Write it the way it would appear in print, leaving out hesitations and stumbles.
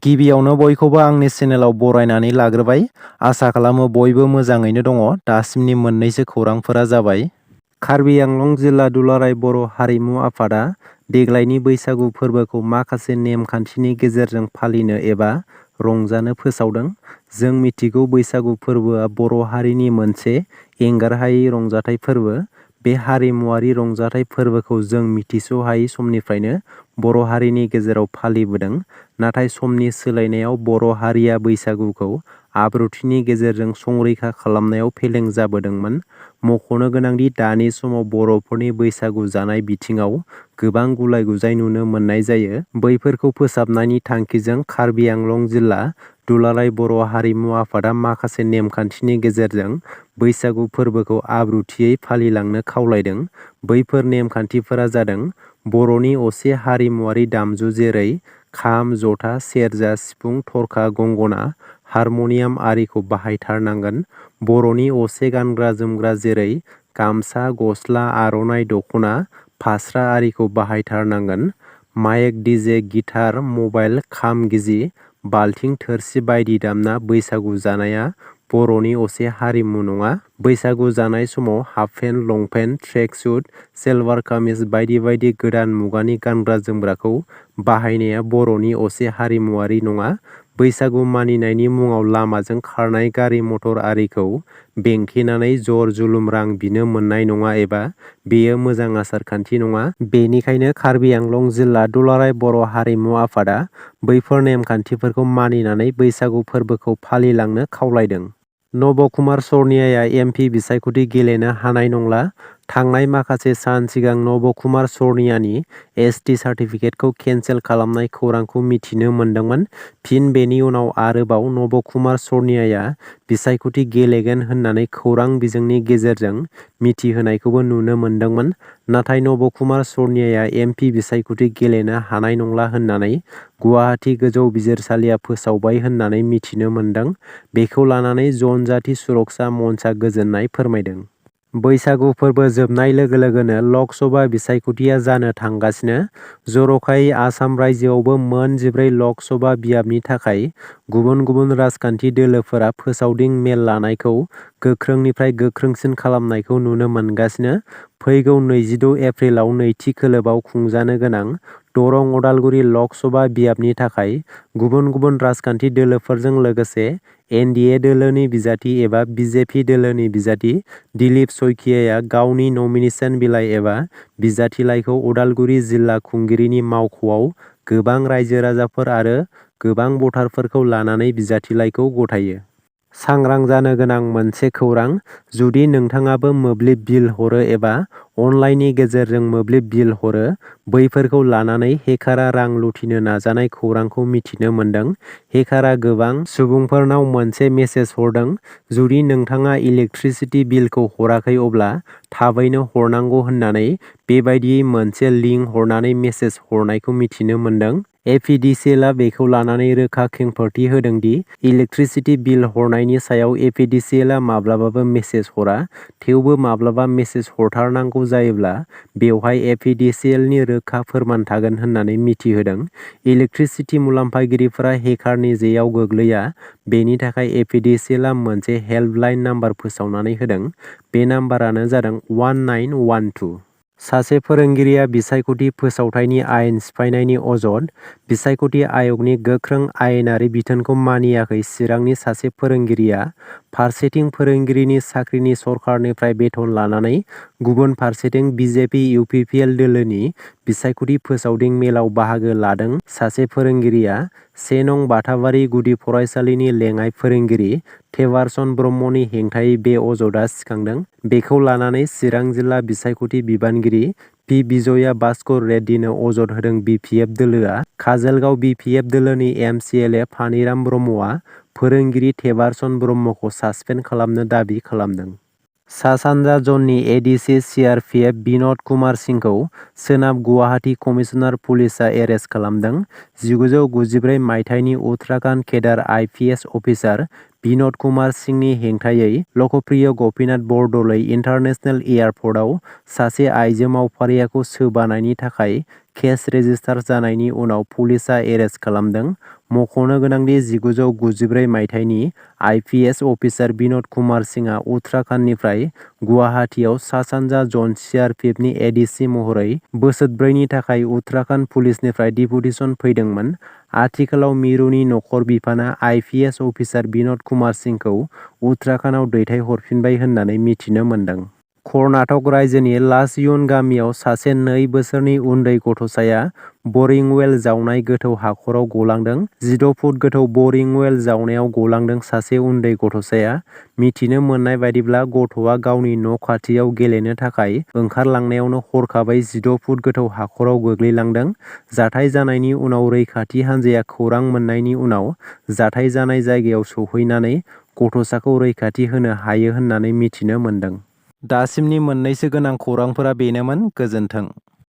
गिबियावनो बयखौबो आंनि चेनेलाव बरायनानै लाग्रोबाय। आसा खालामो बयबो मोजाङैनो दङ। दासिमनि मोननैसो खौरांफोरा जाबाय। कार्बि आंलं जिल्ला दुलाराय बर' हारिमु आफादा देग्लायनि बैसागु फोरबोखौ माखासे नेमखान्थिनि गेजेरजों फालिनो एबा रंजानो फोसावदों। जों मिथिगौ बैसागु फोरबोआ बर' हारिनि मोनसे एंगारहायै रंजाथाइ फोरबो। बे हारिमुआरि रंजाथाइ फोरबोखौ जों मिथिस'हायै समनिफ्रायनो बर' हारिनि गेजेराव फालिबोदों। नाथाय समनि सोलायनायाव बर' हारिया बैसागुखौ आब्रुथिनि गेजेरजों संरैखा खालामनायाव फेलें जाबोदोंमोन। मख'नो गोनांदि दानि समाव बर'फोरनि बैसागु जानाय बिथिङाव गोबां गुलाय-गुजाय नुनो मोननाय जायो। बैफोरखौ फोसाबनायनि थांखिजों कार्बि आंलं जिल्ला दुलाराय बर' हारिमु आफादा माखासे नेमखान्थिनि गेजेरजों बैसागु फोरबोखौ आब्रुथियै फालिलांनो खावलायदों। बैफोर नेमखान्थिफोरा जादों बर'नि असे हारिमुआरि दामजु जेरै खाम, जथा, सेरजा, सिफुं, थरखा, गंगना, हारमनियाम आरिखौ बाहायथारनांगोन। बर'नि असे गानग्रा-जोमग्रा जेरै गामसा, गस्ला, आर'नाइ, दख'ना, फास्रा आरिखौ बाहायथारनांगोन। माइक, डिजे, गिटार, मबाइल, खाम गिजि, बाल्थिं, थोरसि बायदि दामना बैसागु जानाया बर'नि असे हारिमु नङा। बैसागु जानाय समाव हाफपेन्ट, लंपेन्ट, ट्रेक सुट, सेलवार कामिज बायदि बायदि गोदान मुगानि गानग्रा-जोमग्राखौ बाहायनाया बर'नि असे हारिमुआरि नङा। बैसागु मानिनायनि मुङाव लामाजों खारनाय गारि मटर आरिखौ बेंथेनानै जर-जुलुम रां बिनो मोननाय नङा एबा बेयो मोजां आसार-खान्थि नङा। बेनिखायनो कार्बि आंलं जिल्ला दुलाराय बर' हारिमु आफादा बैफोर नेमखान्थिफोरखौ मानिनानै बैसागु फोरबोखौ फालिलांनो खावलायदों। नब कुमार सनियाया एमपि बिसायख'थि गेलेनो हानाय नंला। थांनाय माखासे सान सिगां नब कुमार सनियानि एसटि सार्टिफिकेटखौ केन्सेल खालामनाय खौरांखौ मिथिनो मोन्दोंमोन। फिन बेनि उनाव आरोबाव नब कुमार सनियाया बिसायख'थि गेलेगोन होननानै खौरां बिजोंनि गेजेरजों मिथिहोनायखौबो नुनो मोन्दोंमोन। नाथाय नब कुमार सनियाया एमपि बिसायख'थि गेलेनो हानाय नंला होननानै गुवाहाटि गोजौ बिजिरसालिया फोसावबाय होननानै मिथिनो मोन्दों। बेखौ लानानै जनजाति सुरक्षा मन्चआ गोजोननाय फोरमायदों। बैसागु फोरबो जोबनाय लोगो लोगोनो लक सभा बिसायख'थिया जानो थांगासिनो। जर'खायै आसाम रायजोआवबो मोन 14 लक सभा बियाबनि थाखाय गुबुन गुबुन राजखान्थि दोलोफोरा फोसावदिं मेल लानायखौ गोख्रोंनिफ्राय गोख्रोंसिन खालामनायखौ नुनो मोनगासिनो। फैगौ 26 एप्रिलाव नैथि खोलोबआव खुंजानो गोनां दरं उदालगुरि लक सभा बियाबनि थाखाय गुबुन गुबुन राजखान्थि दोलोफोरजों लोगोसे एनडिए दोलोनि बिजाथि एबा बिजेपि दोलोनि बिजाथि दिलीप सयखियाया गावनि नमिनेशन बिलाइ एबा बिजाथिलाइखौ उदालगुरि जिल्ला खुंगिरिनि मावख'आव गोबां रायजो राजाफोर आरो गोबां भटारफोरखौ लानानै बिजाथिलाइखौ गथायो। सांग्रां जानो गोनां मोनसे खौरां। जुदि नोंथाङाबो मोब्लिब बिल हरो एबा अनलाइननि गेजेरजों मोब्लिब बिल हरो, बैफोरखौ लानानै हेकारा रां लुथिनो नाजानाय खौरांखौ मिथिनो मोन्दों। हेकारा गोबां सुबुंफोरनाव मोनसे मेसेज हरदों। जुदि नोंथाङा इलेक्ट्रिसिटि बिलखौ हराखै अब्ला थाबैनो हरनांगौ होननानै बेबायदियै मोनसे लिंक हरनानै मेसेज हरनायखौ मिथिनो मोन्दों। एपिडिसिएलआ बेखौ लानानै रोखा खेंफोरथि होदों दि इलेक्ट्रिसिटि बिल हरनायनि सायाव एपिडिसिएलआ माब्लाबाबो मेसेज हरा। थेवबो माब्लाबा मेसेज हरथारनांगौ जायोब्ला बेवहाय एपिडिसिएलनि रोखा फोरमान थागोन होननानै मिथिहोदों। इलेक्ट्रिसिटि मुलाम्फागिरिफोरा हेकारनि जेयाव गोग्लैया बेनि थाखाय एपिडिसिएलआ मोनसे हेल्पलाइन नाम्बार फोसावनानै होदों। बे नाम्बारानो जादों 1912। सासे फोरोंगिरिया बिसायख'थि फोसावथायनि आयेन सिफायनायनि अजद। बिसायख'थि आय'गनि गोख्रों आयेनारि बिथोनखौ मानियाखै चिरांनि सासे फोरोंगिरिया। फारसेथिं फोरोंगिरिनि साख्रिनि सरकारनिफ्राय बेथन लानानै गुबुन फारसेथिं बिजेपि इउपिपिएल दोलोनि बिसायख'थि फोसावदिं मेलाव बाहागो लादों सासे फोरोंगिरिया। 1 नं बाथाबारि गुदि फरायसालिनि लेङाइ फोरोंगिरि थेबारसन ब्रह्मनि हेंथायै बे अजदआ सिखांदों। बेखौ लानानै चिरां जिल्ला बिसायख'थि बिबानगिरि पि बिजया भास्कर रेड्डीनो अजद होदों बिपिएफ दोलोआ। काजोलगाव बिपिएफ दोलोनि एमसिएलए फानिराम ब्रह्मआ फोरोंगिरि थेबारसन ब्रह्मखौ सासपेन्ड खालामनो दाबि खालामदों। सा-सानजा जननि एडिसि सिआरपिएफ बिन'द कुमार सिंहखौ सोनाब गुवाहाटि कमिसनार पुलिसआ एरेस्ट खालामदों। 1994 मायथाइनि Uttarakhand cadre IPS officer Binod Kumar सिंहनि हेंथायै लकप्रिय गपिनाथ बरदलै इन्टारनेशनेल एयारपर्टआव सासे आइजो मावफारियाखौ सोबानायनि थाखाय केस रेजिस्टार जानायनि उनाव पुलिसआ एरेस्ट खालामदों। मख'नो गोनांदि 1994 मायथाइनि आइपिएस अफिसार बिन'द कुमार सिंहआ उत्तराखन्डनिफ्राय गुवाहाटीआव सा-सानजा जन सिआरपिएफनि एडिसि महरै बोसोरब्रैनि थाखाय उत्तराखन्ड पुलिसनिफ्राय डिपुटेसन फैदोंमोन। आथिखालाव मिरुनि नखर बिफाना आइपिएस अफिसार बिन'द कुमार सिंहखौ उत्तराखन्डआव दैथायहरफिनबाय होननानै मिथिनो मोन्दों। कर्नाटक रायजोनि लाचयुन गामियाव सासे 2 बोसोरनि उन्दै गथ'साया बरिं वेल जावनाय गोथौ हाखराव गलांदों। 16 फुट गोथौ बरिं वेल जावनायाव गलांदों सासे उन्दै गथ'साया। मिथिनो मोननाय बायदिब्ला गथ'आ गावनि न' खाथियाव गेलेनो थाखाय ओंखारलांनायावनो हरखाबै 16 फुट गोथौ हाखराव गोग्लैलांदों। जाथाय जानायनि उनाव रैखाथि हान्जाया खौरां मोननायनि उनाव जाथाय जानाय जायगायाव सौहैनानै गथ'साखौ रैखाथि होनो हायो होननानै मिथिनो मोन्दों। दासिमनि मोननैसो गोनां खौरांफोरा बेनोमोन। गोजोन्थों।